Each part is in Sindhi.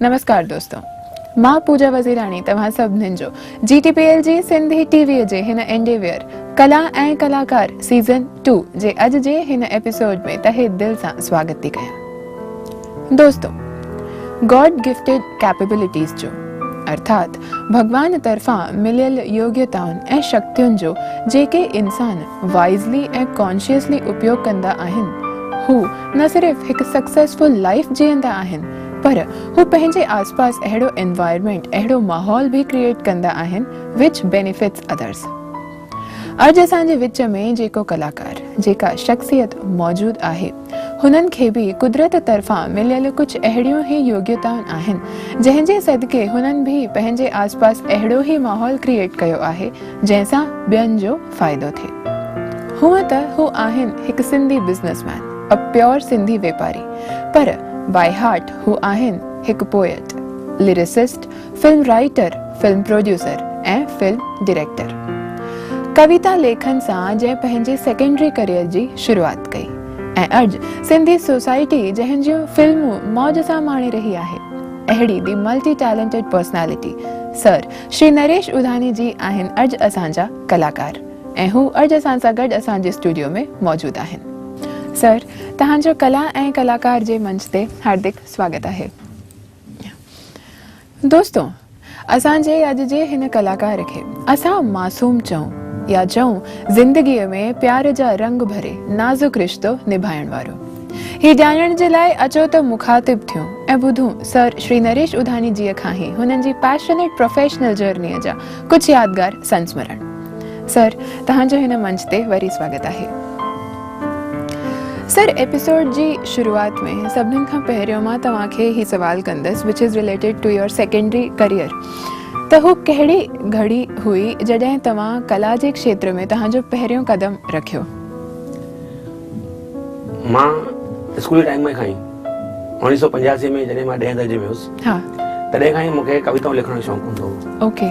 نمسڪار دوستو مان پوجا وزيراڻي توهان سڀنين جو جي ٽي پي ايل جي سنڌي ٽي وي جي هن انڊيويئر ڪلا ۽ ڪلاڪار سيزن 2 جي اڄ جي هن ايپيسوڊ ۾ تهه دل سان سواگت ٿي ڪيان. دوستو گاڊ گفٽيڊ ڪيپيبلٽيز جو ارٿات ڀڳوان طرفان مليل يوگيتائن ۽ شڪتين جو جيڪي انسان وائزلي ۽ ڪانشيسلي اپيوگ ڪندا آهن هو نه صرف هڪ سڪسيسفل لائيف جيئندا آهن پر هو پنهنجي آسپاس اهڙو انوائرمينٽ اهڙو ماحول به ڪريئيٽ ڪندا آهن وچ بينيفٽس اڌرس. اڄ اسان جي وچ ۾ جيڪو ڪلاڪار، جيڪا شخصيت موجود آهي، هنن کي به قدرت طرفان مليل ڪجهه اهڙيون ئي يوگيتائون آهن، جنهن جي صدقي هنن به پنهنجي آسپاس اهڙو ئي ماحول ڪريئيٽ ڪيو آهي، جنهن سان ٻين جو فائدو ٿئي. هونء ته هو آهن هڪ Sindhi businessman, a pure Sindhi ويپاري، پر بائي هارٽ هو آهن هڪ poet, lyricist, film writer, film producer ۽ film director. ڪويتا ليکن سان جنهن پنهنجي سيڪنڊري ڪريئر جي شروعات ڪئي ۽ اڄ سنڌي سوسائٽي جنهن جون فلمون موج سان ماڻي رهي آهي اهڙي the multi talented personality sir Shri Naresh Adhani ji آهن اڄ اسان جا ڪلاڪار ۽ هو اڄ اسان سان گڏ اسان جي اسٽوڊيو ۾ موجود آهن. سر توهان جو ڪلا ۽ ڪلاڪار جي منچ تي هاردڪ سواگت آهي. دوستو اسان جي اڄ جي هن ڪلاڪار کي اسان معصوم چئون يا چئون زندگيء ۾ پيار جا رنگ ڀري نازڪ رشتو نڀائڻ وارو. هي ڄاڻڻ جي لاء اچو ته مخاطب ٿيون ۽ ٻڌون سر شري نريش اڌاني جيء کان ئي هنن جي پيشنيٽ پروفيشنل جرنيء جا ڪجهه يادگار سنسمرڻ. سر توهان جو هن منچ تي وري سواگت آهي. سر ايپيسوڊ جي شروعات ۾ سڀني کان پهريون مان توهان کي هي سوال ڪندس which is related to your secondary career ته هو ڪهڙي گهڙي هئي جڏهن توهان ڪلا جي کيتر ۾ توهان جو پهريون قدم رکيو؟ مان اسڪول جي ٽائيم کان ئي 1985 ۾ جڏهن مان ڏهين درجي ۾ هيس ها تڏهن کان ئي مون کي ڪويتائون لکڻ جو شوق هوندو هو. اوڪي.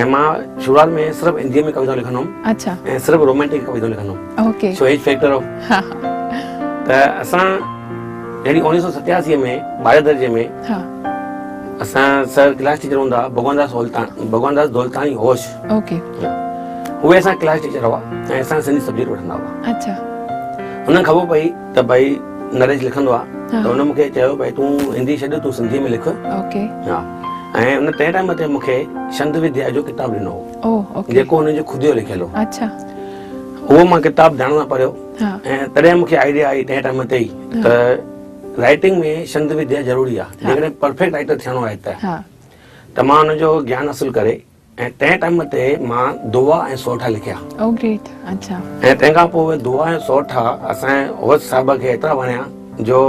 ۽ مان شروعات ۾ صرف هنديء ۾ ڪويتائون لکندو هوم. اڇا. ۽ صرف رومانٽڪ ڪويتائون لکندو هوم. اوڪي. سو ايج فيڪٽر هو. ها. ته اسان يعني 1987 ۾ ٻارهين درجي ۾ ها. اسان سر ڪلاس ٽيچر هوندا هئا ڀڳوان داس هولتاڻي ڀڳوان داس دولتاڻي هوش. اوڪي. اهي اسان ڪلاس ٽيچر هئا ۽ اسان سنڌي سبجيڪٽ وٺندا هئا. اڇا. انهن خبر پئي ته ڀئي نريش لکندو آ ته ان مونکي چيو ڀئي تون هندي ڇڏ تون سنڌي ۾ لک. اوڪي. ها ۽ ان تنهن ٽائيم تي مونکي ڇند وديا جو ڪتاب ڏنو هو. او اوڪي. جيڪو هن جو خود جو لکيل هو. اڇا. اهو مان ڪتاب ڌيان سان پڙهيو ۽ تڏهن مونکي آئيڊيا آئي تنهن ٽائيم تي ئي ته رائٽنگ ۾ ڇند وديا ضروري آ جيڪڏهن پرفيڪٽ رائٽر ٿيڻو آهي ته ته مان ان جو گيان حاصل ڪري ۽ تنهن ٽائيم تي مان دعا ۽ سورٺا لکيا. او گريٽ اڇا. ۽ تنهن کان پوء دعا ۽ سورٺا اسان جي هوش صاحب کي ايترا وڻيا جو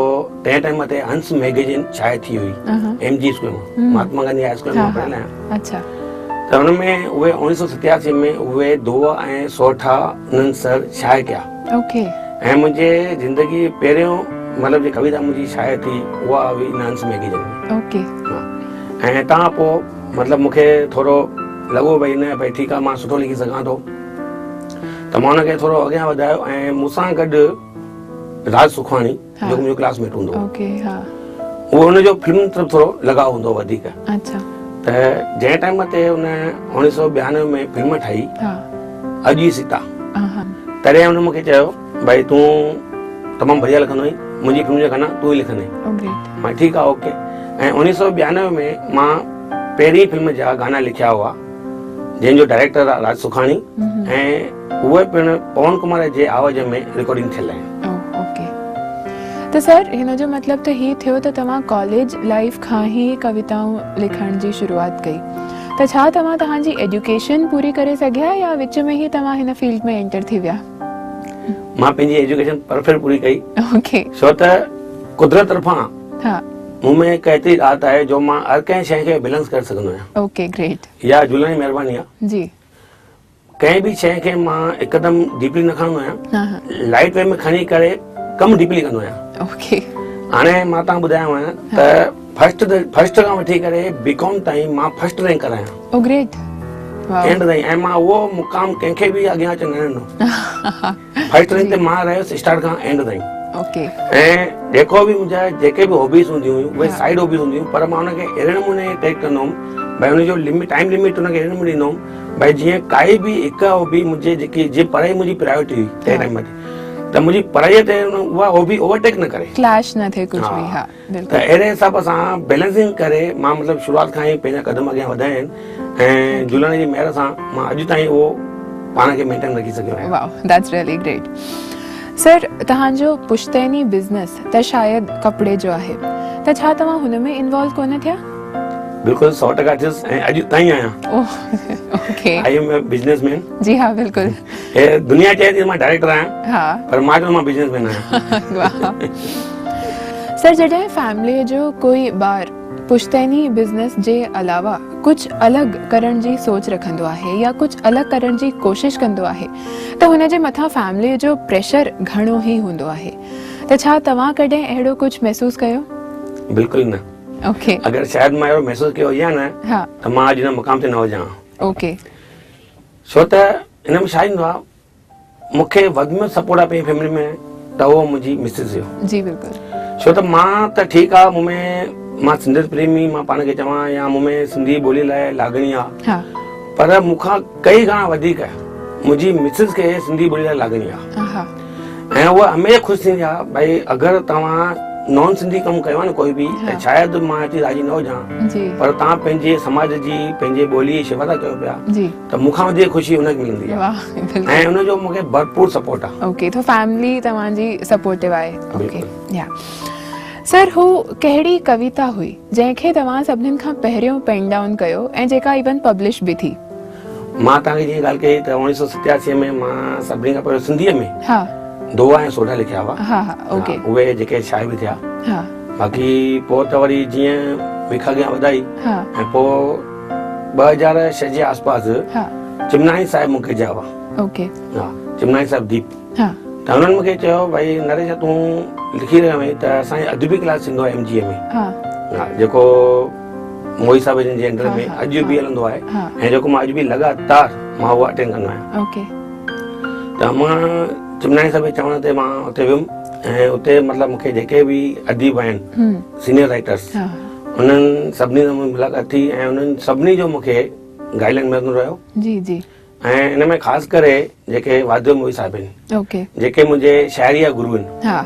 تنهن ٽائيم تي هنس ميگزين شايع ٿي هئي ايم جي اسڪول مان مهاتما گانڌي هاء اسڪول مان پڙهيل آهيان. اڇا. ته ان ۾ اهي 1987 ۾ اهي دعا ۽ سورٺا انهن سر شايع ڪيا. اوڪي. ۽ منهنجي زندگي پهريون مطلب جي ڪويتا منهنجي شايع ٿي اها هئي ان هنس ميگزين ۾. اوڪي. ها ۽ تان پوء مطلب مون کي ٿورو لڳو ڀئي نه ڀئي ٺيڪ آ مان سٺو لکي سگهان ٿو ته مان ان کي ٿورو اڳيان وڌايو ۽ مون سان گڏ راج سکواڻي جيڪو منهنجو ڪلاس ميٽ هوندو هو اهو ان جو فلمن طرف ٿورو لڳاء هوندو هو وڌيڪ ته جنهن ٽائيم تي ان 1992 ۾ فلم ٺاهي اڄ ئي سيتا تڏهن ان مون کي چيو ڀئي تون تمام بڙيا لکندو آهين منهنجي فلم جا گانا تون ئي لکندين مان ٺيڪ آ اوڪي ۽ 1992 ۾ مان پهرين فلم جا گانا لکيا هئا جنهن جو ڊائريڪٽر راج سکاڻي ۽ اهي پڻ پون ڪمار جي آواز ۾ رڪارڊنگ ٿيل آهن. اوڪي ته سر هن جو مطلب ته هي ٿيو ته توهان ڪاليج لائيف کان ئي ڪويتائون لکڻ جي شروعات ڪئي ته ڇا توهان توهان جي ايجوڪيشن پوري ڪري سگهيا يا وچ ۾ ئي توهان هن فيلڊ ۾ انٽر ٿي ويا؟ مان پنهنجي ايجوڪيشن پرفيڪٽ پوري ڪئي. اوڪي. ڇو ته قدرت طرفان ها مون ۾ هڪ ايتري ڏات آهي جو مان هر ڪنهن شيء کي بيلنس ڪري سگهندو آهيان. Okay great. اها جهولڻ جي مهرباني آهي. جي. ڪنهن به شيء کي مان هڪدم ڊيپلي نه کڻندو آهيان. لائيٽ وي ۾ کڻي ڪري ڪم ڊيپلي ڪندو آهيان. اوڪي. هاڻي مان توهان ٻڌايو آهيان ته فرسٽ کان وٺي ڪري بي ڪام تائين مان فرسٽ رينڪر آهيان. او گريٽ. اينڊ تائين ۽ مان اهو مقام ڪنهن کي به اڳيان اچڻ نه ڏنو. فرسٽ رينڪ تي مان رهيس اسٽارٽ کان اينڊ تائين. اوڪي. ۽ جيڪو به منهنجا جيڪي به هابيز هونديون هيون اهي سائيڊ هابيز هونديون هيون پر مان ان کي اهڙي نموني ٽيڪ ڪندو هوم ڀئي ان جو لمٽ ٽائيم لمٽ ان کي اهڙي نموني ڏيندو هوم ڀئي جيئن ڪائي به هڪ هابي منهنجي جيڪي جي پڙهائي منهنجي پرائرٽي هئي تنهن ٽائيم تي ته منهنجي پڙهائي تي اها هابي اوورٽيڪ نه ڪري، ڪليش نه ٿئي ڪجهه به. ها بلڪل. ته اهڙي حساب سان بيلنسنگ ڪري مان مطلب شروعات کان ئي پنهنجا قدم اڳيان وڌايا آهن ۽ جهولڻ جي مهر سان مان اڄ تائين اهو پاڻ کي مينٽين رکي سگهيو آهيان. واو that's really great. سر توهان جو پشتيني بزنس ته شايد ڪپڙي جو آهي ته ڇا توهان هن ۾ انوالو ڪونه ٿيا؟ بلڪل 100% ٿيس ۽ اڄ تائين آهيان. Okay. I am a businessman. جي ها بلڪل. هي دنيا چئي ٿي مان ڊائريڪٽر آهيان. ها. پر مان چوندو مان بزنس مين آهيان. واهه. سر جڏهن فيملي جو ڪوئي ٻار پشتيني بزنس جي علاوه ڪجهه الڳ ڪرڻ جي سوچ رکندو آهي يا ڪجهه الڳ ڪرڻ جي ڪوشش ڪندو آهي ته هن جي مٿان فيملي جو پريشر گهڻو ئي هوندو آهي ته ڇا توهان ڪڏهن اهڙو ڪجهه محسوس ڪيو؟ بلڪل نه. اوڪي. اگر شايد مان اهڙو محسوس ڪيو هجي ها نه ته مان اڄ هن مقام تي نه هجان ها. اوڪي. ڇو ته ان ۾ ڇا ايندو آ مون کي وڌ ۾ سپورٽ آ پنهنجي فيملي ۾ ته اهو منهنجي مسز جو. جي بلڪل. ڇو ته مان ته ٺيڪ آ مون ۾ مان سنڌيت پريمي مان پاڻ کي چوان يا مون ۾ سنڌي ٻولي لاء لاڳڻي آ. ها. پر مون کان ڪئي گهڻا وڌيڪ منهنجي مسز کي سنڌي ٻولي لاء لاڳڻي آ. ها. ۽ اها هميشه خوش ٿيندي آ ڀائي اگر توهان نان سنڌي ڪم ڪيو آ نه ڪوئي به ته شايد مان ايتري راضي نه هجان پر توهان پنهنجي سماج جي پنهنجي ٻولي جي شيوا ٿا ڪيو پيا ته مون کان وڌيڪ خوشي ان کي ملندي آ ۽ ان جو مون کي ڀرپور سپورٽ آ. اوڪي تو فيملي توهان جي سپورٽو آهي. اوڪي يا سر هو ڪهڙي ڪويتا هئي جنهن کي توهان سڀني کان پهريون پين ڊائون ڪيو ۽ جيڪا ايون پبلش به ٿي؟ مان توهان کي جيئن ڳالهه ڪئي ته 1987 ۾ مان سڀني کان پهريون سنڌيء ۾ ها دوها ۽ سوڍا لکيا هئا. ها ها اوڪي. اهي جيڪي شايع به ٿيا. ها. باقي پوء ته وري جيئن وک اڳيان وڌائي ها ۽ پوء 2006 جي آس پاس ها چمناڻي صاحب مون کي چيا هئا. اوڪي. ها چمناڻي صاحب ديپ. ها. ته هنن مون کي چيو ڀائي نريش تون لکي رهيو آهين ته اسان جو ادبي ڪلاس ٿيندو آهي ايم جي اي ۾. ها. ها جيڪو موهي صاحب جن جي انڊر ۾ اڄ به هلندو آهي ۽ جيڪو مان اڄ به لڳاتار مان اهو اٽينڊ ڪندو آهيان. اوڪي. ته مان چمناڻي صاحب جي چوڻ تي مان اتي ويم ۽ اتي مطلب مون کي جيڪي به اديب آهن سينيئر رائٽرس انهن سڀني سان منهنجي ملاقات ٿي ۽ انهن سڀني جو مون کي گائيڊ لائن ملندو رهيو. جي جي. ۽ ان ۾ خاص ڪري جيڪي واديو موهي صاحب آهن. اوڪي. جيڪي منهنجي شاعري جا گرو آهن. ها.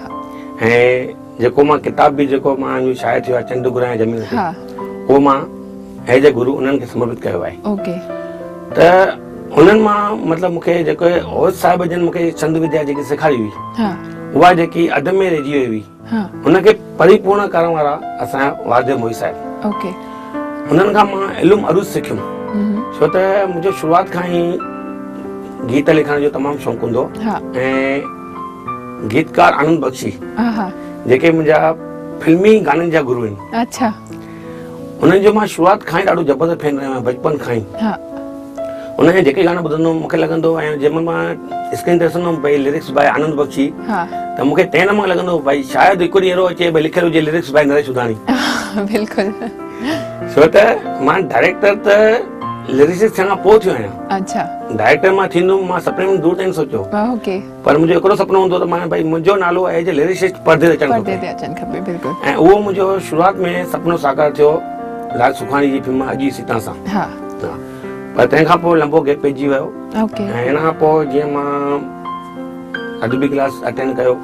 ۽ جيڪو مان ڪتاب به جيڪو مان شايع ٿيو آهي چنڊ گهرايان زمين تي. ها. اهو مان ايز اي گرو انهن کي سمرپت ڪيو آهي. اوڪي. ته انهن مان مطلب مون کي جيڪو اوز صاحب جن مون کي ڇند وديا جيڪي سيکاري هئي. ها. اها جيڪي اڌ ۾ رهجي وئي هئي. ها. ان کي پريپورڻ ڪرڻ وارا اسان جا واسديو موهي صاحب. اوڪي. انهن کان مان علم عروض سکيم. ڇو ته منهنجو شروعات کان ئي گيت لکڻ جو تمام شوق هوندو هو. ها. ۽ گيتڪار آنند بخشي. ها. جيڪي منهنجا فلمي گانن جا گرو آهن. اڇا. انهن جو مان شروعات کان ئي ڏاڍو زبردست فين رهيو آهيان بچپن کان ئي. ها. انهن جا جيڪي گانا ٻڌندو هوم مون کي لڳندو هو ۽ جنهن مهل مان اسڪرين تي ڏسندو هوم ڀئي لرڪس باء آنند بخشي ها. ته مون کي تنهن مان لڳندو هو ڀئي شايد هڪ ڏينهن اهڙو اچي ڀئي لکيل هجي لرڪس باء نريش اڌاڻي. بلڪل. ڇو ته مان ڊائريڪٽر ته لرڪسسٽ ٿيڻ کان پوء ٿيو آهيان. اڇا. ڊائريڪٽر مان ٿيندم مان سپني ۾ دور تائين سوچيو. اوڪي. پر منهنجو هڪڙو سپنو هوندو ته مان ڀئي منهنجو نالو ايز اي لرڪسسٽ پردي تي اچڻ کپي. پردي تي اچڻ کپي بلڪل. ۽ اهو منهنجو شروعات ۾ سپنو ساڪار ٿيو راج سکاڻي جي فلم اڄ ئي سيتا سان. ها. ها پر تنهن کان پوء لمبو گيپ پئجي ويو. اوڪي. ۽ ان کان پوء جيئن مان ادبي ڪلاس اٽينڊ ڪيو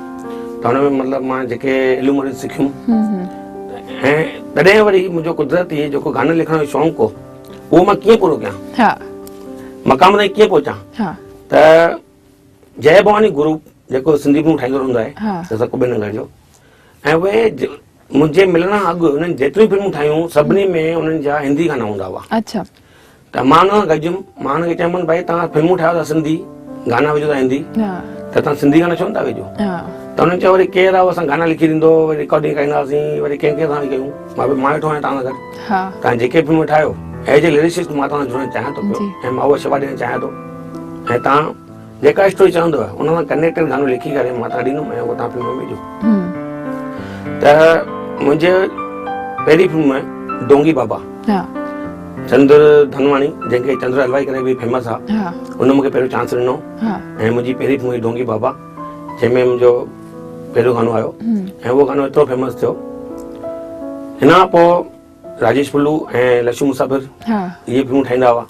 ته ان ۾ مطلب مان جيڪي علم وري سکيم ۽ تڏهن وري منهنجو قدرتي جيڪو گانن لکڻ جو شوق هو اهو مان ڪيئن پورو ڪيان. ها. مقام تائين ڪيئن پهچان. ها. ته جئه ڀواني گروپ جيڪو سنڌي فلمون ٺاهيندو رهندو آهي اسان ڪبير نگر جو ۽ اهي منهنجي ملڻ کان اڳ انهن جيتريون فلمون ٺاهيون سڀني ۾ انهن جا هندي گانا هوندا هئا. اڇا. ته مان انهن سان گڏجيم مان انهن کي چيم ڀائي توهان فلمون ٺاهيو ٿا سنڌي گانا وجهو ٿا هندي ته توهان سنڌي گانا ڇو نٿا وجهو. ته انهن چيو وري ڪير آهي اسان گانا لکي ڏيندو وري رڪارڊنگ ڪرائينداسين وري ڪنهن ڪنهن سان ڪيون مان مان ويٺو آهيان توهان سان گڏ توهان جيڪي فلمون ٺاهيو ايز اي لرڪسسٽ مان توهان سان جڙڻ چاهيان ٿو پيو ۽ مان اها شيوا ڏيڻ چاهيان ٿو ۽ توهان جيڪا اسٽوري چوندو ان سان ڪنيڪٽيڊ گانو لکي ڪري مان توهان ڏيندم ۽ اهو توهان فلم ۾ وجهو. ته منهنجي پهرين فلم ڊونگي بابا چندر ڌنواڻي جنهن کي چندر حلوائي ڪري به فيمس آ ان مونکي پهريون چانس ڏنو ۽ منهنجي پهرين فلم هئي ڊونگي بابا. جنهن ۾ منهنجو پهريون گانو آيو ۽ اهو گانو ايترو فيمس ٿيو. هن کان پوء راجيش پلو ۽ لشو مسافر اهي فلمون ٺاهيندا هئا،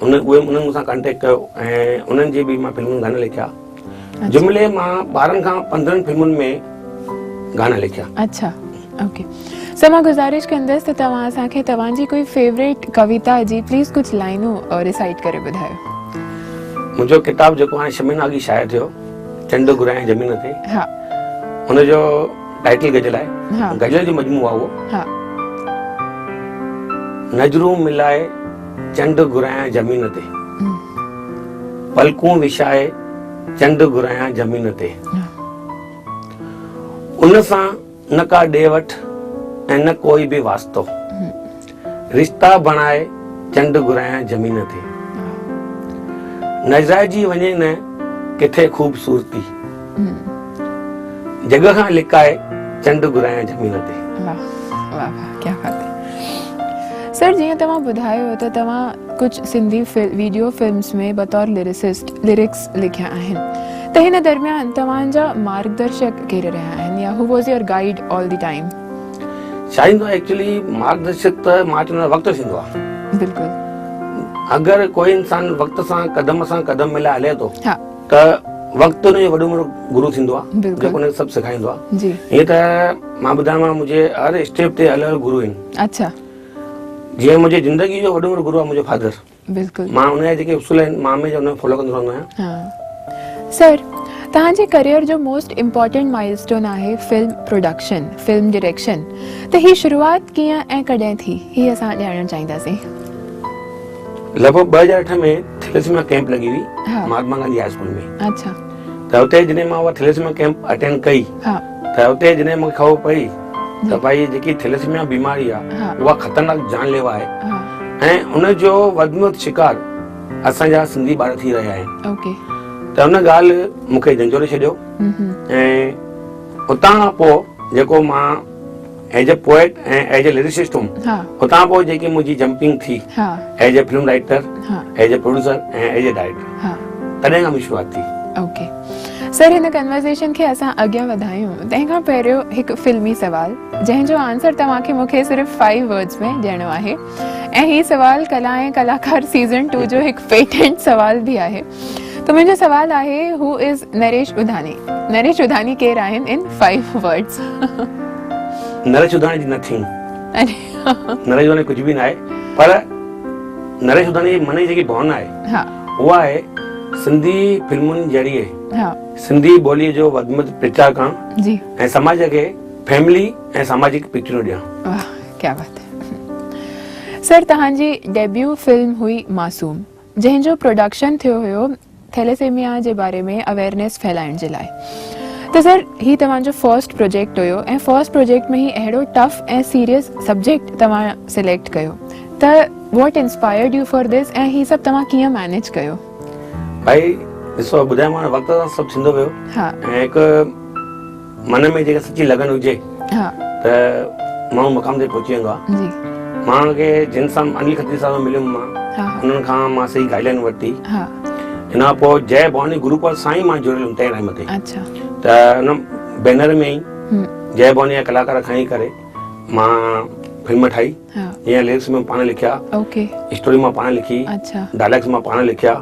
ان اهي انهن مون سان ڪانٽيڪٽ ڪيو ۽ انهن جي به مان فلمن گانا لکيا. جملي مان 12 کان 15 فلمن ۾ گانا لکيا. اڇا اوڪي سر، مان گذارش ڪندس ته توهان اسان کي توهان جي ڪوئي فيوريٽ ڪويتا جي پليز ڪجهه لائنون ريسائيٽ ڪري ٻڌايو. منهنجو ڪتاب جيڪو هاڻي 6 مهينا اڳ شايع ٿيو، چنڊ گهرايان زمين تي، ان جو ٽائيٽل غزل آهي، غزل جو مجموعو آهي اهو. نظرون ملائي چنڊ گهرايان زمين تي، پلڪون وڇائي چنڊ گهرايان زمين تي، ان سان نه ڪا ڏي وٺ ۽ نه ڪوئي به واسطو، رشتا بڻائي چنڊ گهرايان زمين تي، نظرائجي وڃي نه ڪٿي خوبصورتي، جڳ کان لڪائي چنڊ گهرايان زمين تي. واھ واھ واھ ڪيا بات هي. سر جيئن توهان ٻڌايو ته توهان ڪجهه سنڌي ويڊيو فلمز ۾ بطور لريسسٽ لرڪس لکيا آهن ته هن درميان توهان جا مارگدرشڪ ڪير رهيا آهن يا who was your guide all the time? ڇا ٿيندو آهي ايڪچولي مارگدرشڪ ته مان چوندو آهيان وقت ٿيندو آهي. بلڪل. اگر ڪوئي انسان وقت سان قدم سان قدم ملائي هلي ٿو ته وقت ان جو وڏو ۾ وڏو گرو ٿيندو آهي جيڪو ان کي سڀ سيکاريندو آهي. ائين ته مان ٻڌايان منهنجي هر اسٽيپ تي الڳ الڳ گرو آهن. اڇا. جيئن منهنجي زندگي جو وڏو ۾ وڏو گرو آهي منهنجو فادر. بلڪل. مان ان جا جيڪي اصول آهن مان هميشه ان کي فالو ڪندو رهندو آهيان. ها سر توهان جي ڪريئر جو موسٽ امپورٽنٽ مائل اسٽون آهي فلم پروڊڪشن، فلم ڊائريڪشن ته هي شروعات ڪيئن ۽ ڪڏهن ٿي هي اسان ڄاڻڻ چاهينداسين. لڳ ڀڳ 2008 ۾ ٿيليسيميا ڪيمپ لڳي هئي مهاتما گانڌي هاء اسڪول ۾. اڇا. ته اتي جڏهن مان اها ٿيليسيميا ڪيمپ اٽينڊ ڪئي ته اتي جڏهن مون کي خبر پئي ته ڀائي جيڪي ٿيليسيميا بيماري آهي اها خطرناڪ جان ليوا آهي ۽ ان جو وڌ ۾ وڌ شڪار اسان جا سنڌي ٻار ٿي رهيا آهن. ته ان ڳالهه مون کي جهنجهوڙي ڇڏيو ۽ اتان کان پوء جيڪو مان as a poet ۽ as a lyricist هوم اتان پوء جيڪي منهنجي جمپنگ ٿي as a film writer, as a producer ۽ as a director, تڏهن کان منهنجي شروعات ٿي. اوڪي سر، هن ڪنورسيشن کي اسان اڳيان وڌايون تنهن کان پهريون هڪ فلمي سوال جنهن جو آنسر توهان کي مون کي صرف 5 ورڊز ۾ ڏيڻو آهي ۽ هي سوال ڪلا ۽ ڪلاڪار سيزن 2 جو هڪ پيٽنٽ سوال به آهي. ته منهنجو سوال آهي هو از نريش اڌاني؟ نريش اڌاني ڪير آهن ان 5 ورڊز؟ نريش اڌاني جي نٿنگ. نريش اڌاني ڪجهه به ناهي پر نريش اڌاني جي من جي جيڪي ڀاونا آهي اها آهي سنڌي فلمن ذريعي سنڌي ٻولي جو وڌ ۾ وڌ پرچار ڪرڻ ۽ سماج کي فيملي ۽ ساماجڪ پڪچرون ڏيڻ. واھ ڪيا بات هي. سر توهان جي ڊيبيو فلم هئي معصوم جنهن جو پروڊڪشن ٿيو هيو ٿيليسيميا جي باري ۾ اويئرنيس ڦهلائڻ جي لاء ته سر هي توهان جو فرسٽ پروجيڪٽ هيو ۽ فرسٽ پروجيڪٽ ۾ هي اهڙو ٽف ۽ سيريس سبجيڪٽ توهان سليڪٽ ڪيو ته what inspired you for this ۽ هي سڀ توهان ڪيئن مينيج ڪيو؟ ڀائي ڏسو ٻڌايومانو وقت سان سڀ ٿيندو ويو ۽ هڪ من ۾ جيڪا سچي لگن هجي ته ماڻهو مقام تي پهچي ويندو آهي. مان کي جن سان انيل کتري صاحب سان مليم مان انهن کان مان صحيح گائيڊ لائن ورتي. ان کان پوء جئي ڀواني گروپ سان ئي مان جڙيل هيم تنهن ٽائيم تي ته ان بينر ۾ ئي جئي ڀواني جا ڪلاڪار کڻي ڪري مان فلم ٺاهي. جيئن لرڪس مان پاڻ لکيا، اسٽوري مان پاڻ لکي، ڊائلاگس مان پاڻ لکيا،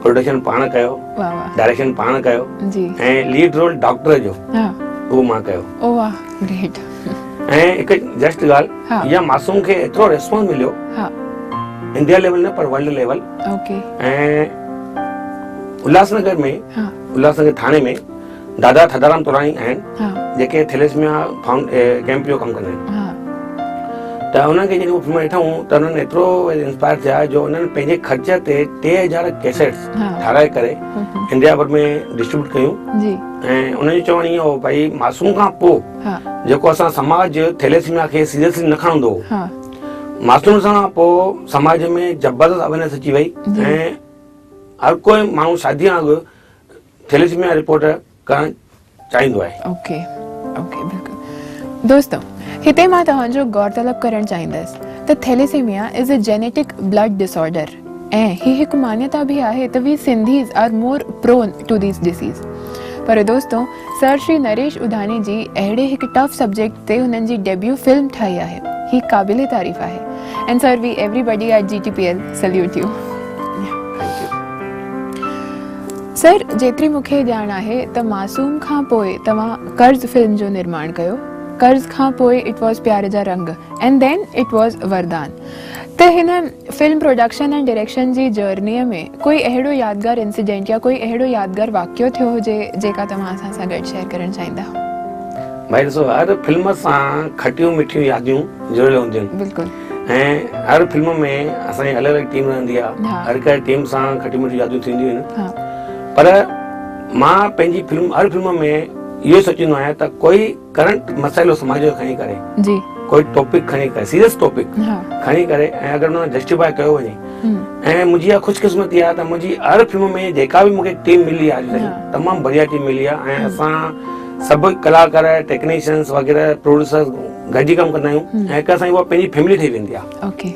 پروڊڪشن پاڻ ڪيو، ڊائريڪشن پاڻ ڪيو ۽ ليڊ رول ڊاڪٽر جو اهو مان ڪيو. ۽ هڪ جسٽ ڳالهه اها معصوم کي ايترو ريسپانس مليو انڊيا ليول نه پر ورلڊ ليول ۽ الهاس نگر ۾ الهاس نگر ٿاڻي ۾ دادا ٿڌارام توراڻي آهن جيڪي ٿيليسميا ڪيمپ جو ڪم ڪندا آهن ته انهن کي جڏهن فلم ڏٺائون ته انهن ايترو انسپائر ٿيا جو انهن پنهنجي خرچ تي 3000 ڪيسيٽس ٺاهرائي ڪري انڊيا ڀر ۾ ڊسٽريبيوٽ ڪيون ۽ انهن جو چوڻ ائين هو ڀائي معصوم کان پوء جيڪو اسان سماج ٿيليسميا کي سيريسلي نه کڻندو هو معصوم سان پوء سماج ۾ زبردست اويرنيس اچي وئي ۽ هر ڪوئي ماڻهو شادي کان اڳ ٿيليسيميا رپورٽ ڪرڻ چاهيندو آهي. اوڪي اوڪي بلڪل دوستو هتي مان توهان جو غور طلب ڪرڻ چاهيندس ته thalassemia is a genetic blood disorder ۽ هي هڪ مانيتا به آهي ته we Sindhis are more prone to this disease. پر دوستو سر شري نريش اڌاني جي اهڙي هڪ ٽف سبجيڪٽ تي هنن جي ڊيبيو فلم ٺاهي آهي هي قابل تعريف آهي and sir we everybody at G T P L salute you. Sir جيتري مون کي ڄاڻ آهي ته معصوم کان پوء توهان قرض فلم جو نرماڻ ڪيو قرض کان پوء it was پيار جا رنگ اينڊ then it was وردان ته هن فلم پروڊڪشن ۽ ڊائريڪشن جي جرنيء ۾ ڪوئي اهڙو يادگار انسيڊنٽ يا ڪوئي اهڙو يادگار واقعو ٿيو هجي جيڪا توهان اسان سان گڏ شيئر ڪرڻ چاهيندا؟ ڀائي ڏسو هر فلم سان کٽيون مٺيون ياديون جڙيل هونديون آهن. بلڪل. ۽ هر فلم ۾ اسان جي الڳ الڳ ٽيم رهندي آهي. هر ڪنهن ٽيم سان کٽيون مٺيون ياديون ٿينديون آهن. پر مان پنهنجي فلم هر فلم ۾ اهو سوچيندو آهيان ته ڪوئي ڪرنٽ مسئلو سماج جو کڻي ڪري جي ڪوئي ٽاپڪ کڻي ڪري سيريس ٽاپڪ کڻي ڪري ۽ اگر ان کي جسٽيفائي ڪيو وڃي ۽ منهنجي اها خوش قسمتي آهي ته منهنجي هر فلم ۾ جيڪا به مونکي ٽيم ملي آهي اڄ تائين تمام بڙيا ٽيم ملي آهي ۽ اسان سڀ ڪلاڪار ٽيڪنيشنس وغيره پروڊيوسرس گڏجي ڪم ڪندا آهيون ۽ هڪ اسان جي اها پنهنجي فيملي ٺهي ويندي آهي. اوڪي.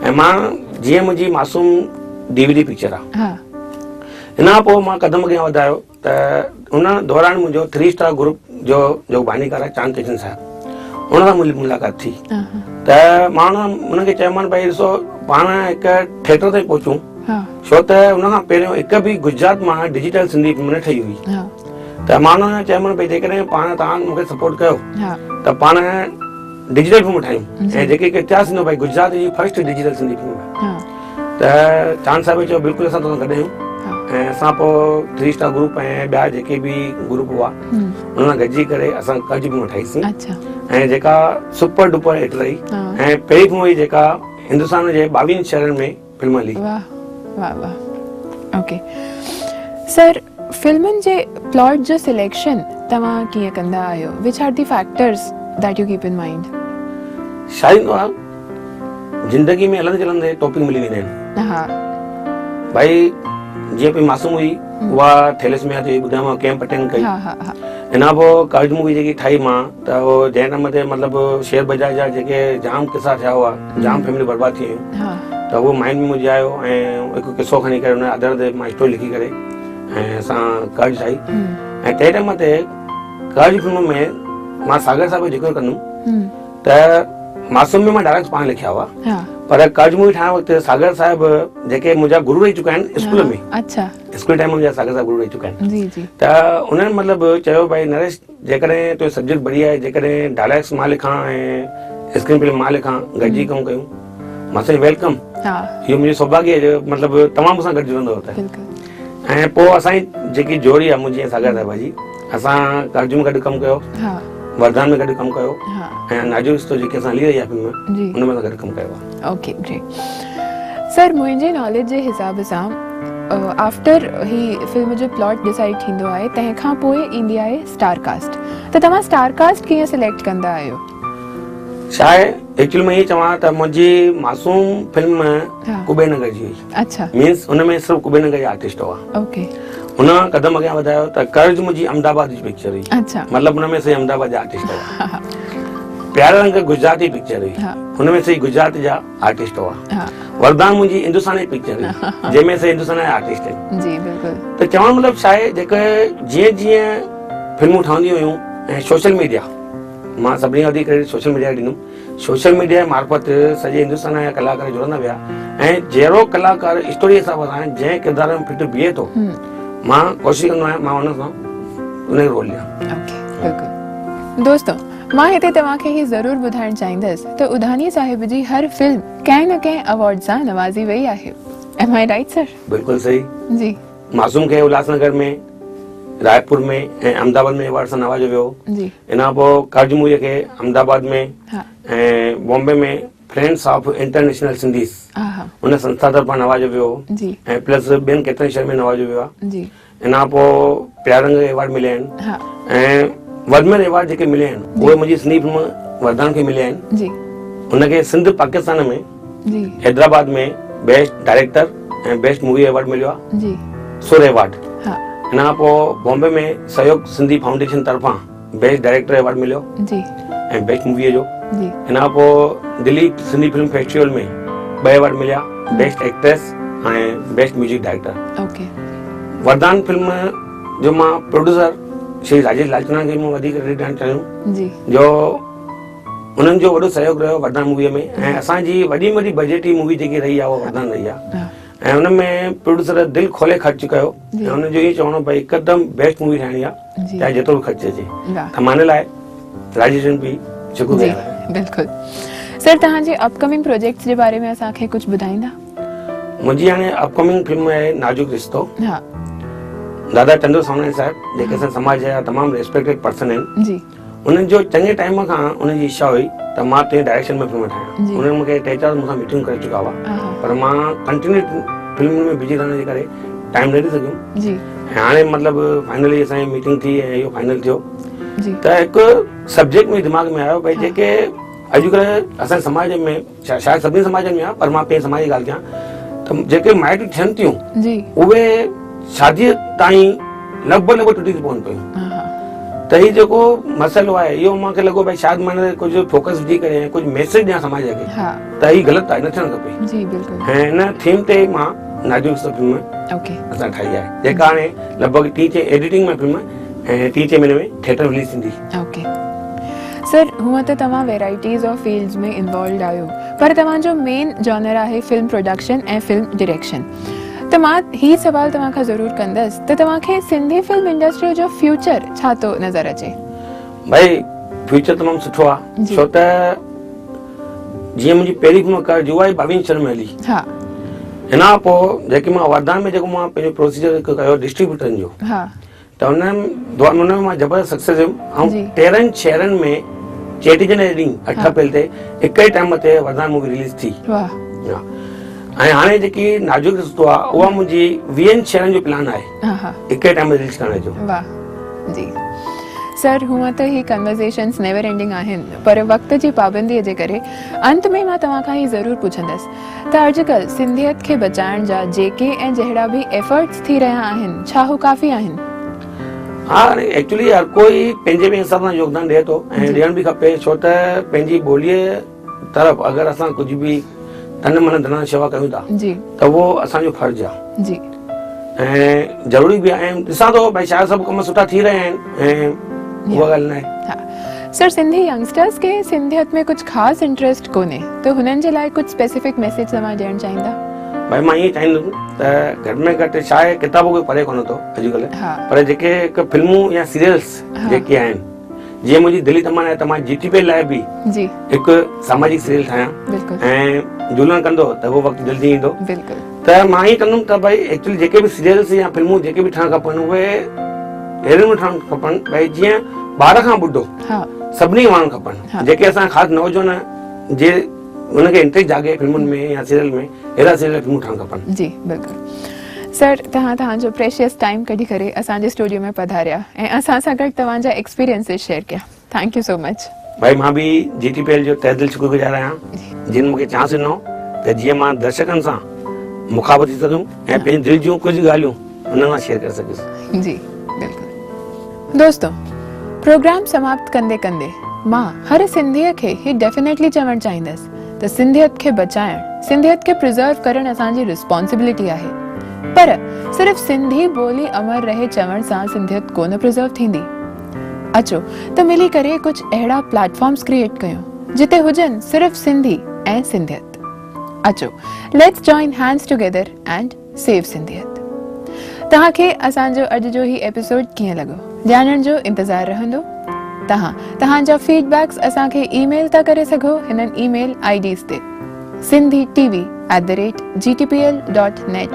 ۽ مان جيئن منهنجي معصوم ڊي وي ڊي پڪچر آهي ان کان پوء مان قدم اڳيان وڌايو ته ان دوران منهنجو ٿري اسٽار گروپ جو جو بانيڪار آهي چاند ڪشن صاحب ان سان منهنجي ملاقات ٿي ته مان ان کي چيومان ڀائي ڏسو پاڻ هڪ ٿيٽر تائين پهچون ڇو ته ان کان پهريون هڪ به گجرات مان ڊجيٽل سنڌي فلم نه ٺهي هئي ته مان ان کي چيومان ڀائي جيڪڏهن پاڻ توهان مون کي سپورٽ ڪيو ته پاڻ ڊجيٽل فلم ٺاهيون ۽ جيڪي هڪ اتهاس ٿيندو ڀائي گجرات جي فرسٽ ڊجيٽل سنڌي فلم ته چاند صاحب چيو بلڪل اسان توسان گڏ آهيون ۽ اسان پوء ٿري اسٽار گروپ ۽ ٻيا جيڪي به گروپ هئا انهن سان گڏجي ڪري اسان قرض فلم ٺاهيسين ۽ جيڪا سپر ڊپر هٽ رهي ۽ پهرين فلم هئي جيڪا هندستان جي 22 شهرن ۾ فلم هلي. واه واه واه اوڪي سر فلمن جي پلاٽ جو سليڪشن توهان ڪيئن ڪندا آهيو which are the factors that you keep in mind? شايد اها زندگي ۾ هلندي چلندي ٽاپڪ ملي ويندا آهن. ها. ڀائي جيئن پئي معصوم هئي اها ٿيلسميا تي ٻڌايومانو ڪيمپ اٽينڊ ڪئي. ها ها ها. ان کان پوء قرض مووي جيڪي ٺاهي مان ته اهو جنهن ٽائيم تي مطلب شيئر بازار جا جيڪي جام قصا ٿيا هئا جام فيملي برباد ٿي ويون ته اهو مائنڊ ۾ منهنجي آيو ۽ هڪ قصو کڻي ڪري ان آڌار تي مان اسٽوري لکي ڪري ۽ اسان قرض ٺاهي ۽ تنهن ٽائيم تي قرض فلم ۾ مان ساگر صاحب جو ذڪر ڪندم ته معصوم ۾ مان ڊائلاگس پاڻ لکيا هئا پر قرض مووي ٺاهڻ وقت ساگر صاحب جيڪي منهنجا گرو رهي چڪا آهن اسڪول ۾ اڇا اسڪول ٽائيم ۾ منهنجا ساگر صاحب گرو رهي چڪا آهن جي جي ته انهن مطلب چيو ڀائي نريش جيڪڏهن تنهنجو سبجيڪٽ بڙيا آهي جيڪڏهن ڊائلاگس مان لکان ۽ اسڪرين پلي مان لکان گڏجي ڪم ڪيون مان سائين welcome اهو منهنجو سوڀاگيه آهي جو مطلب توهان مون سان گڏ جڙندو ته ۽ پوء اسان جي جيڪي جوڙي آهي منهنجي ۽ ساگر صاحب جي اسان قرض ۾ گڏ ڪم ڪيو وردان ۾ گڏ ڪم ڪيو ۽ نازڪ رشتو جيڪي اسان هلي رهي آهي فلم ان ۾ اسان گڏ ڪم ڪيو آهي. اوڪي گريٽ سر منهنجي ناليج جي حساب سان آفٽر هي فلم جو پلاٽ ڊسائيڊ ٿيندو آهي تنهن کان پوء ايندي آهي اسٽار ڪاسٽ ته توهان اسٽار ڪاسٽ ڪيئن سليڪٽ ڪندا آهيو؟ ڇا آهي ايڪچوئل ۾ ائين چوان ته منهنجي معصوم فلم ڪبي نگر جي هئي اڇا مينس ان ۾ صرف ڪبي نگر جا آرٽسٽ هئا. اوڪي ان قدم اڳيان وڌايو ته قرض منهنجي احمد آباد جي پڪچر هئي. اڇا مطلب ان ۾ صحيح احمد آباد جا آرٽسٽ هئا. پيارا رنگ گجراتي پڪچر هئي. ان ۾ صحيح گجرات جا آرٽسٽ هئا. وردان منهنجي هندستاني پڪچر هئي جنهن ۾ صحيح هندستان جا آرٽسٽ آهن. جي بلڪل. ته چوڻ مطلب ڇا آهي جيڪي جيئن جيئن فلمون ٺهنديون هيون ۽ سوشل ميڊيا مان سڀني کان وڌيڪ ڪريڊٽ سوشل ميڊيا کي ڏيندم. سوشل ميڊيا جي معرفت سڄي هندستان جا ڪلاڪار جڙندا ويا ۽ جهڙو ڪلاڪار اسٽوري حساب سان جنهن ڪردار ۾ فٽ بيهي ٿو مان ڪوشش ڪندو آهيان مان ان سان ان کي رول ڏيان. اوڪي بلڪل دوستو مان هتي توهان کي هي ضرور ٻڌائڻ چاهيندس ته اڌاني صاحب جي هر فلم ڪنهن نه ڪنهن ايوارڊ سان نوازي وئي آهي ايم I right سر؟ بلڪل صحيح. جي. معصوم کي الهاس نگر ۾ رائپور ۾ ۽ احمد آباد ۾ ايوارڊ سان نوازيو ويو. ان کان پوء قرض مووي کي احمد آباد ۾ ۽ Bombay ۾ friends of international Sindhis ان سنسٿا طرفان نوازيو ويو ۽ پلس ٻين ڪيترن شهرن ۾ نوازيو ويو آهي. ان کان پوء پيار رنگ ايوارڊ مليا آهن ۽ وڌ ۾ وڌ ايوارڊ جيڪي مليا آهن اهي منهنجي سنڌي فلم وردان کي مليا آهن. ان کي Sindh Pakistan ۾ Hyderabad ۾ best director ۽ best movie award مليو آهي جي سر ايوارڊ ان کان پوء بامبي ۾ سهيوگ سنڌي فائونڊيشن طرفان بيسٽ ڊائريڪٽر ايوارڊ مليو جي ۽ بيسٽ مووي جو جي ان کان پوء دلي سنڌي فلم فيسٽيول ۾ ٻه ايوارڊ مليا best actress ۽ best music director. Okay Vardan film جو مان پروڊيوسر شري راجيش لالچنداڻي کي مان وڌيڪ ڪريڊٽ ڏيڻ چاهيون جي جو انهن جو وڏو سهيوگ رهيو وردان موويء ۾ ۽ اسان جي وڏي ۾ وڏي بجيٽي مووي جيڪي رهي آهي اها وردان رهي آهي ۽ ان ۾ پروڊيوسر دل کولي خرچ ڪيو ۽ ان جو اهو چوڻ هو ڀئي هڪدم بيسٽ مووي ٺاهڻي آهي چاهي جيترو به خرچ اچي ته مان ان لاء راجيش جن به شڪر گذار آهيان. بلڪل سر توهان جي اپ ڪمنگ پروجيڪٽس جي باري ۾ اسان کي ڪجهه ٻڌائيندا؟ منهنجي هاڻي اپ ڪمنگ فلم آهي نازڪ رشتو. ها. دادا چندر سامناڻي صاحب جيڪي اسان سماج جا تمام ريسپيڪٽيڊ پرسن آهن. جي. انهن جو چڱي ٽائيم کان انهن جي اڇا هئي ته مان تنهنجي ڊائريڪشن ۾ فلم ٺاهيان. انهن مون کي ٽي چار مون سان ميٽنگ ڪري چڪا هئا پر مان ڪنٽينيو فلمن ۾ بزي رهڻ جي ڪري ٽائيم نه ڏئي سگهيم. جي. ۽ هاڻي مطلب فائنلي اسان جي ميٽنگ ٿي ۽ اهو فائنل ٿيو. ته هڪ سبجيڪٽ منهنجي دماغ ۾ آيو ڀئي جيڪي اڄڪلهه اسان جي سماج ۾ شايد سڀني سماجن ۾ آهي پر مان پنهنجي سماج جي ڳالهه ڪيان ته جيڪي مائٽيون ٿين ٿيون اهي شاديء تائين لڳ ڀڳ لڳ ڀڳ ٽٽي ٿي پون پيون ته هي جيڪو مسئلو آهي اهو مون کي لڳو ڀئي شايد مان ڪجهه فوڪس وجهي ڪري ڪجهه ميسيج ڏيان سماج کي ته هي غلط آهي نه ٿيڻ کپي جي بلڪل ۽ ان ٿيم تي مان نازڪ فلم اوڪي اسان ٺاهي آهي جيڪا هاڻي لڳ ڀڳ ٽي چئين ايڊيٽنگ ۾ فلم ۽ ٽي چئين مهيني ۾ ٿيٽر رليز ٿيندي. اوڪي سر هونء ته توهان ويرائٽيز آف فيلڊز ۾ انوالوڊ آهيو پر توهان جو مين جانر آهي فلم پروڊڪشن ۽ فلم ڊائريڪشن ته مان هي سوال توهان کان ضرور ڪندس ته توهان کي سنڌي فلم انڊسٽري جو فيوچر ڇا ٿو نظر اچي؟ ڀائي فيوچر تمام سٺو آ ڇو ته جيئن منهنجي پهرين فلم ڪر جوا ئي 22 شهرن ۾ هلي ها هن کان پوء جيڪي مان وردان ۾ جيڪو مان پنهنجو پروسيجر ڪيو ڊسٽريبيوٽرن جو ها ته ان دور ۾ مان زبردست سڪسيس هيم ۽ 13 شهرن ۾ چيٽي چنڊ جي ڏينهن 8 اپريل تي هڪ ئي ٽائيم تي وردان مووي رليز ٿي. واهه. ۽ هاڻي جيڪي نازڪ رشتو آ اها منهنجي 20 شهرن جو پلان آهي هڪ ئي ٽائيم تي رليز ڪرڻ جو. واهه جي سر هونء ته هي ڪنورزيشنز نيور اينڊنگ آهن پر وقت جي پابندي جي ڪري انت ۾ مان توهان کان هي ضرور پڇندس ته اڄڪلهه سنڌيت کي بچائڻ جا جيڪي ۽ جهڙا به ايفرٽس ٿي رهيا آهن ڇا هو ڪافي آهن؟ ها ايڪچولي هر ڪوئي پنهنجي پنهنجي حساب سان يوگدان ڏئي ٿو ۽ ڏيڻ به کپي ڇو ته پنهنجي ٻوليء طرف اگر اسان ڪجهه به تن من ڌن سان شيوا ڪيون ٿا جي ته اهو اسان جو فرض آهي جي ۽ ضروري به آهي ۽ ڏسان ٿو ڀائي شايد سڀ ڪم سٺا ٿي رهيا آهن ۽ اها ڳالهه ناهي. ها سر سنڌي ينگسٽرز کي سنڌيت ۾ ڪجهه خاص انٽريسٽ ڪونهي ته هنن جي لاء ڪجهه اسپيسيفڪ ميسيج توهان ڏيڻ چاهيندا؟ ڀائي مان ائين چاهيندس ته گهٽ ۾ گهٽ ڇا آهي ڪتاب ڪوئي پڙهي ڪونه ٿو اڄڪلهه پر جيڪي هڪ فلمون يا سيريلس جيڪي آهن جيئن منهنجي دلي تمنا آهي ته مان جي ٽي پي لاء به هڪ ساماجڪ سيريل ٺاهيان ۽ جهولڻ ڪندو ته اهو وقت جلدي ايندو ته مان ائين چوندم ته ڀائي ايڪچولي جيڪي به سيريلس يا فلمون جيڪي به ٺهڻ کپن اهي اهڙي نموني ٺهڻ کپن ڀائي جيئن ٻار کان ٻڍو سڀني کي وڻڻ کپن جيڪي اسان خاص نوجوان جي ان کي انٽريسٽ جاڳي فلمن ۾ يا سيريل ۾ اهڙا سيريل فلمون ٺهڻ کپن. جي بلڪل سر توهان توهان جو پريشيس ٽائيم ڪڍي ڪري اسان جي اسٽوڊيو ۾ پڌاريا ۽ اسان سان گڏ توهان جا ايڪسپيرينسز شيئر ڪيا thank you سو مچ. ڀائي مان به جي ٽي پي ايل جو تهه دل شڪر گذار آهيان جن مونکي چانس ڏنو ته جيئن مان درشڪن سان مخاطب ٿي سگهيم ۽ پنهنجي دل جون ڪجهه ڳالهيون انهن سان شيئر ڪري سگهيس. جي بلڪل دوستو پروگرام سماپت ڪندي ڪندي مان هر سنڌيء کي هي ڊيفينيٽلي چوڻ چاهيندس ته سنڌيت کي بچائڻ سنڌيت کي پريزرو ڪرڻ اسان جي ريسپانسبلٽي آهي پر صرف سنڌي ٻولي امر رهي چوڻ سان سنڌيت ڪونه پريزرو ٿيندي اچو ته ملي ڪري ڪجهه اهڙا پليٽ فارمز ڪريئيٽ ڪيون جتي هجن صرف سنڌي ۽ سنڌيت اچو let's join hands together and save Sindhiyat. توهان کي اسان جو اڄ جو هي ايپيسوڊ ڪيئن لڳو ڄاڻڻ جو انتظار رهندو. توهان توهان جا فيڊ بيڪس اسان کي اي ميل ٿا ڪري سگهو هنن اي ميل I Ds تي Sindhi T V at the rate G T P L dot net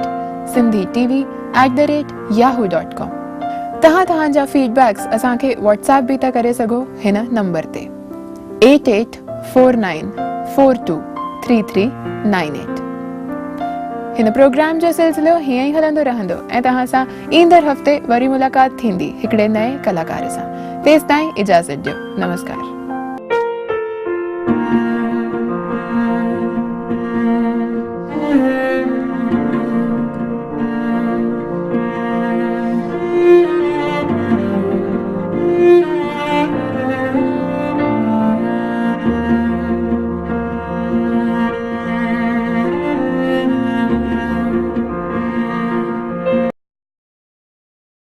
Sindhi T V at the rate Yahoo dot com. توهان توهان جا فيڊ بيڪس اسان کي واٽس ايپ به ٿا ڪري سگهو هن نمبر تي 8849423398. هن پروگرام جو سلسلو هيئن ئي هلندو رهندو ۽ توهان سان ايندڙ هفتي وري ملاقات ٿيندي هڪڙي نئين ڪلاڪار سان. تيستائين اجازت ڏيو. نمسڪار.